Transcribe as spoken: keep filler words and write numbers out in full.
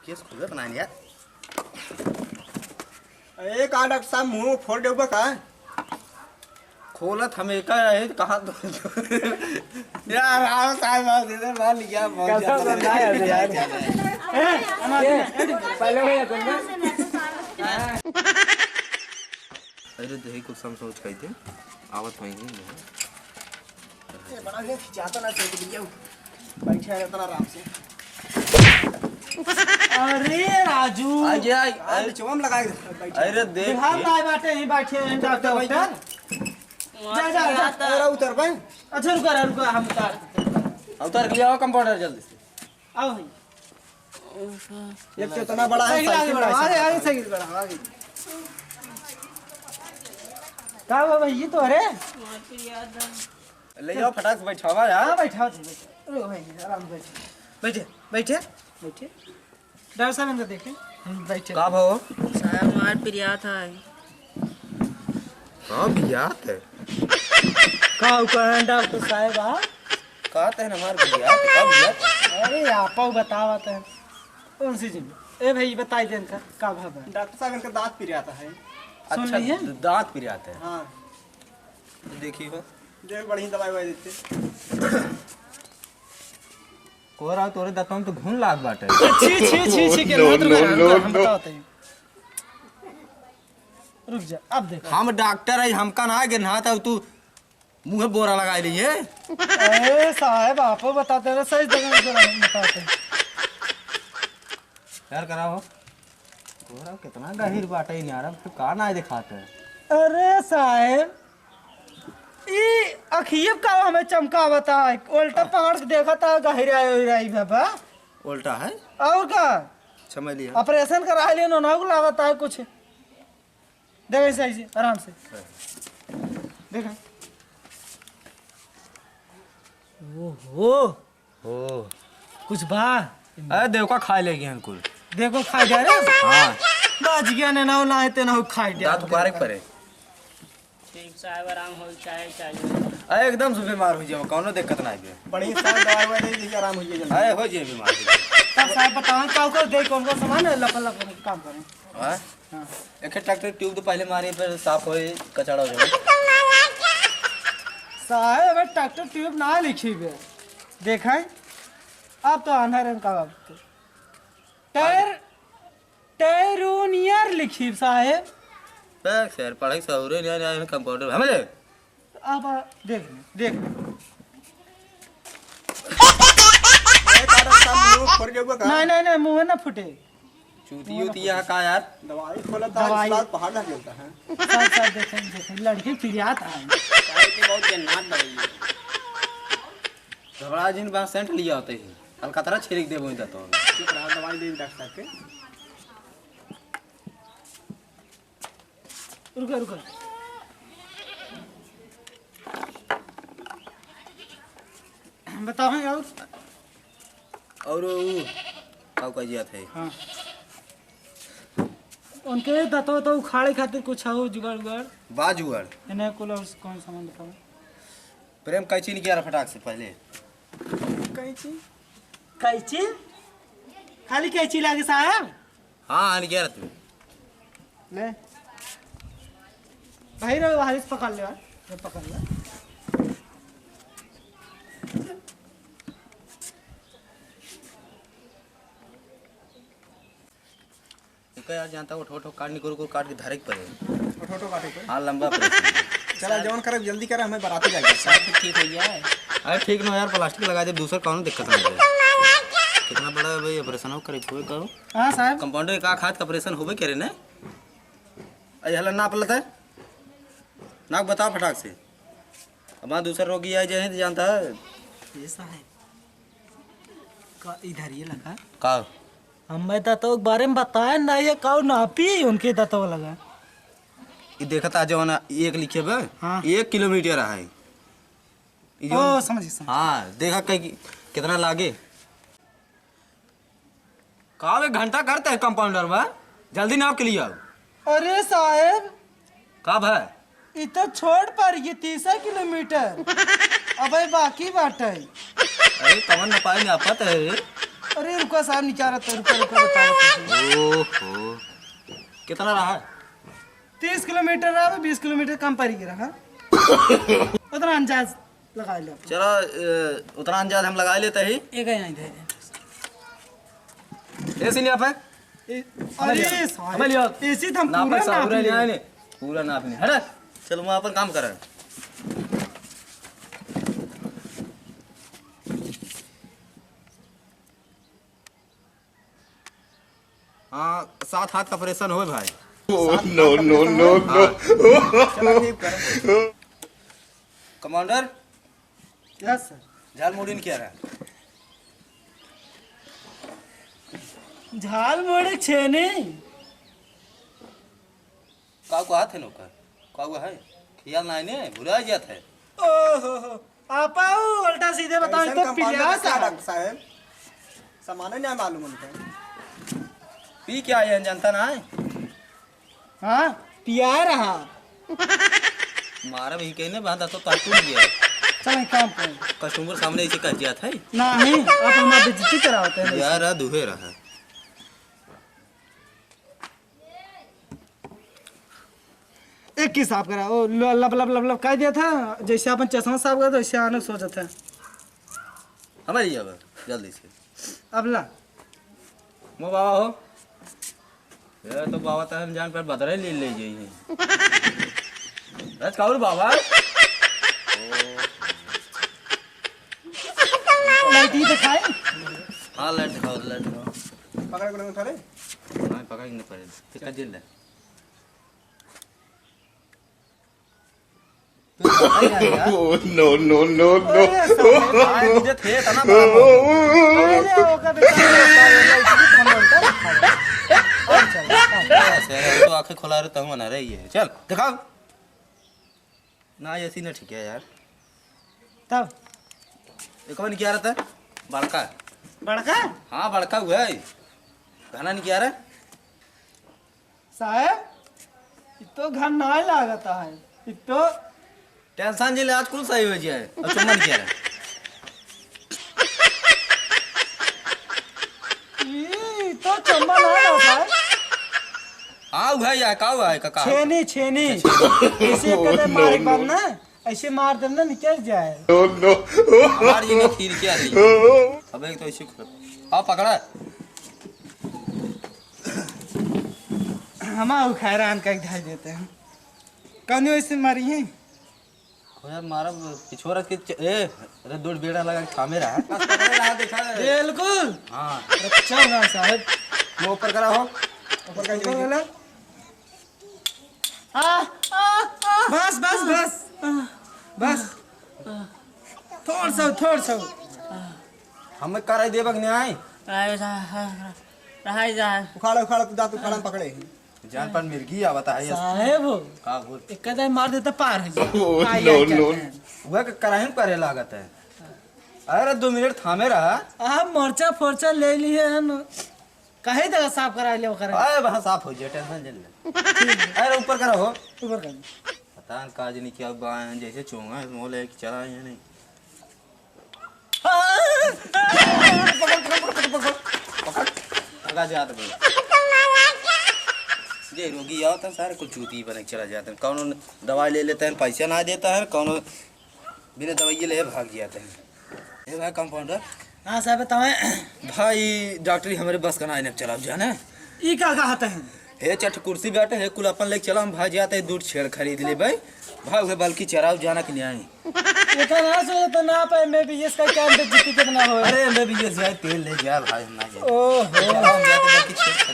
केस खुलत ना यार। ए, का डॉक्टर साहब, मुंह फोड़ देबा का? खोलत हम एका रहे, कहाँ तो यार, आओ साहब, आओ, दे दे, मार लिया, बहुत कसम ज्यादा से ना यार, यार। ए, पहले वही अपन। अरे, देही कुछ समझ समझ खाई थे, आवत वहीं है। ए, बड़ा है, खिंचाता ना, चल के दिया। बैठे हैं इतना आराम से। अरे राजू। आ गया, आ, आ, बिचवा में लगा के बैठे। अरे देख बिहार के। ना आए बाटे, यहीं बैठे हैं डॉक्टर, बैठे। डॉक्टर। जा, जा, जा। अरे उतर बे। अच्छा, रुका, रुका, हम उतार। उतार के ले आओ कंपाउंडर जल्दी से। आओ भाई। एक तो इतना बड़ा है, साइकिल आगे साइकिल बढ़ाओ, का आगे, आगे साइकिल। साइकिल बढ़ाओ, आगे। का हुआ भाई, ये तो अरे? ले जाओ, फटाक से बैठावा यार। हाँ, बैठाओ, बैठाओ। ओ भाई, आराम से बैठो। बैठे, बैठे। बैठे। डॉक्टर साहब, इनका देखें। हम्म, बैठे। का भाव? साहब, हमार प्रियात है। का प्रियात है? का हुआ है, डॉक्टर साहब, हाँ? का तहन हमार प्रियात है? का प्रियात है? अरे, आपा बतावत है। कौन सी जिम? ए भाई, बताई दे इनका, का भाव है? डॉक्टर साहब, इनका दांत प्रियात है। सुन अच्छा, लिए? द-, दांत प्रियात है। हाँ। देखी हो। देख, बढ़िया दवाई ववाई देते। कोहरा, तोरे दतवन तो घुन लाग बाटे। छी, छी, छी, छी, के no, हाथ रुका, no, रुका, no, हम no। बतावत है। रुक जा, अब देख। हम डॉक्टर है, हमका ना गिरना था, तू मुंह बोरा लगा लिए। अरे साहब, आपो बताते रहे, सही जगह से हम बताते हैं। यार कराओ। तोरा कितना गहिर बाटे यार, अब तू का ना दिखाते? अरे साहेब, ई अखियब का हमें चमकावता है, उल्टा पहाड़ के देखता है, गहिराई उहिराई बाबा। उल्टा है? और का? समझ लिया। ऑपरेशन करा लिया, नोना को लागता है कुछ। देख ऐसे, ऐसे, आराम से। देखा। ओहो। ओ। कुछ बा? अरे, देवका खाए ले गए कुल। देखो, खाए जा रे। हाँ। बाज गया ने, ना, ना, ते ना खाए जा। दांत उखाड़े के परे। ठीक साहब, आराम हो चाहे, चाहे। अरे, एकदम से बीमार हो जाओ, कौनो दिक्कत ना आवे। बढ़िया साहब, दवाई ववाई दे दीजिए, आराम हो जाए जल्दी। अरे, हो जाए बीमार, हो जाए। तब साहब बताओ, का को दे, कौन कौन सामान है, लप लप काम करें। हाँ? हाँ। एक ट्रैक्टर ट्यूब तो पहले मारे, फिर साफ होए, कचड़ा हो जाए। साहब, हमें ट्रैक्टर ट्यूब ना लिखी बे। देखाई, अब तो आन्हर है का बात। टायर, टायरोनियर लिखी साहब। देख सर, पढ़ाई सहूरे नहीं आया, कंपाउंडर, समझ ले? अब आ, देख ले, देख ले। ए, का डॉक्टर साहब, मुंह फट गया का? नहीं, नहीं, नहीं, मुंह ना फूटे। चूती उती यहाँ का यार? दवाई खोला था, दवाई। इस बार पहाड़ ना गिरता है। सब, सब देखे, देखे, लड़की पिरियात है। दवाई के बहुत जन्नात दवाई है। घबरा जिन, बा सेंट लिया होते ही। अलकतरा छिड़क देबो इधर तो। चुप रहा, दवाई दे डॉक्टर साहब के। रुका, रुका। बताओ, और? और ऊ, का कह दिया था? हाँ। उनके दतवा तो उखाड़े खातिर कुछ हो जुगाड़ उगाड़? बा जुगाड़। इन्हें कुल और कौन सामान बताओ? प्रेम, कैंची लेके आ रहा फटाक से पहले। कैंची? कैंची? खाली कैंची लागे साहब? हाँ, हाँ, लेके आ रहा तू। ले। भाई रे, बाहर से पकड़ ले, ये पकड़ ले। इनका यार जानता, उठो, उठो, काट निकोर को काट के धरे के पड़े। उठो, उठो, काटे के पड़े। हाँ, लंबा पड़े। चला, जवन करे, जल्दी करे, हमें बराती जाएगा। सब ठीक हो गया है। अरे ठीक ना यार, प्लास्टिक लगा दे, दूसर कौनो दिक्कत ना है। कितना बड़ा है भाई, ऑपरेशन हो करे, कोई कहो। हाँ साहब। कंपाउंडर का हाथ का ऑपरेशन होबे करे ने? अरे हला नाप लेते। नाक बताओ फटाक से। अब वहाँ दूसर रोगी आ जाए तो जानता है। ये साहब। का इधर ये लगा? का? हमें दतवा के बारे में बताए ना, ये काऊ नापी उनके दतवा लगा। ये देखत आ जाओ ना, एक लिखे बे, हाँ। एक किलोमीटर है। ये ओ, जो समझ गए, समझ गए। हाँ, देखा कहीं कि-, कितना लागे। का बे, घंटा करते हैं कंपाउंडर बा, जल्दी नाप के लिए आओ। अरे साहेब, का भाई? इ तो छोड़ पर ये तीस किलोमीटर अबे बाकी बाटे। अरे कमन न पाए नापत है रे। अरे रुका साहब, निकालत है, रुका, रुका, बताओ। ओहो, कितना रहा है? तीस किलोमीटर रहा, बीस किलोमीटर कम पड़ गया रहा। उतना अंदाज लगा लो। चलो, ए, उतना अंदाज हम लगा लेते ही। एक यहाँ दे दे। ऐसे नहीं आप है? ए, अरे हमारे लिए, साहब, हमारे लिए। ऐसे तो हम ना, पूरा पैसा नाप पूरा ले लिए। आए ने, पूरा नाप नहीं। हट। चलो, मैं अपन काम करें। हाँ, सात हाथ का ऑपरेशन होए भाई। Oh, no, no, no, no। हाँ। चलो, ठीक है। कमांडर। यस सर। झाल मुड़ी न क्या रहा? झाल मुड़ी छेनी। का कहत है नौकर? का हुआ है? खियाल ना आइने, भुला जात है। ओहो हो, आपा ऊ उल्टा सीधे बताओ, ऐसन तो कंपाउंडर पिलिया का साहब। डॉक्टर साहब, सामाने ना मालूम उनका। पी क्या है, जनता ना है? हाँ, पिया रहा। मारा भी कहने बांधा तो तार टूट गया। चल, एक काम कर। कस्टमर सामने इसे कह जात है। नहीं, आप हमारी बेइज्जती करावत हैं। यार, आ दुहे रहा। एक की साफ करा, ओ, ल-, लब, लब, लब, लब कह दिया था, जैसे अपन चश्मा साफ करते, वैसे आने सोचत है। हमारी अब, जल्दी से। अब ला। मो बाबा हो। ये तो बाबा तहन जान पर बदरे ले, ले जाइए। रच काउर बाबा। लाइट ही दिखाए। हाँ, लाइट दिखाओ, लाइट दिखाओ। पकड़ के उठा ले। हाँ, पकड़ के नहीं पड़े। कितना जेल है? Oh, no, no, no, no। अरे, साले। हाँ, मुझे थे, इतना बड़ा मौका। अरे, ओका बेचारा, ओका बेचारा, इतनी कम बोलता है। और चल, चल। ऐसे है, तो आंखें खुला रहे, तब मना रही है। चल, दिखाओ। ना, ऐसी ना ठीक है यार। तब? एक और नहीं क्या रहता है? बड़का। बड़का? हाँ, बड़का हुआ है। घना नहीं क्या रहा? साहेब, इ तो घर नाय लागत है। इ तो टेंशन जी ले, आज कुल सही हो जाए। और चुम्बन क्या है? ई तो चुम्बन आ रहा है। हाँ, हुआ है, का हुआ है, काका? छेनी, छेनी। अच्छा, छेनी। इसे कदे मारे के बाद ना, ऐसे मार देना, निकल जाए। No, no। हमारी ये खीर क्या रही? अब एक तो ऐसे कर। हाँ, पकड़ा। हमारा उखाड़ा आन का एक धाई देते हैं। कौन ऐसे मारी है? खोया मारा पिछोरा के च-, ए, अरे दो बेड़ा लगा के थामे रहा। बस पकड़े रहा, देखा है। बिल्कुल। हाँ। अच्छा हुआ साहब। वो ऊपर करा हो। ऊपर का ऊपर वाला। आ, आ, आ। बस, बस, बस। आ। बस। थोड़ सा, थोड़ सा। हमें कराई देबक न्याय। रहाई जा, रहाई जा। उखाड़ा, उखाड़ा, तू दांत उखाड़ा में पकड़े। जान पर मिर्गी आवत है। साहेब हो। का बोल? एक कदम मार देता, पार हो जाए। Oh, आई, no, आई no। करते हैं। वह के कराही में करे लागत है। अरे दो मिनट थामे रहा। आप मोर्चा फोर्चा ले लिए हम। कहे दे साफ करा ले ओकरे। अरे वहाँ साफ हो जाए, टेंशन जिन ले। अरे ऊपर करा हो। ऊपर कर। पता न का जनी क्या बाएं, जैसे चोंगा है, मोह लेके चला है नहीं। पकड़, पकड़, पकड़, पकड़, पकड़। पकड़। लगा जात भाई। जे रोगी आओ तो सारे कुल चूती बने के चला जाते हैं। कौनो दवाई ले लेते हैं, पैसा ना देता है, कौनो बिना दवाई ले भाग जाते हैं। ए भाई कंपाउंडर। हाँ साहब, बताएं। भाई, डॉक्टरी हमरे बस का ना, इन्हें चलाओ जाने। ई का कहते हैं? हे चट कुर्सी बैठे, हे कुल अपन लेके चला, हम भाई जाते हैं, दूध छेड़ खरीद ले भाई। भाई, उहे बल्कि चराओ जाना कि नहीं आई? इतना ना सोचो तो ना पाए, एमबीबीएस का क्या अंदर जीती कितना हो? अरे, एमबीबीएस जाए, तेल ले जाए भाई, हम ना जाए। ओहो। चलाओ, हम जाते बल्कि छेड़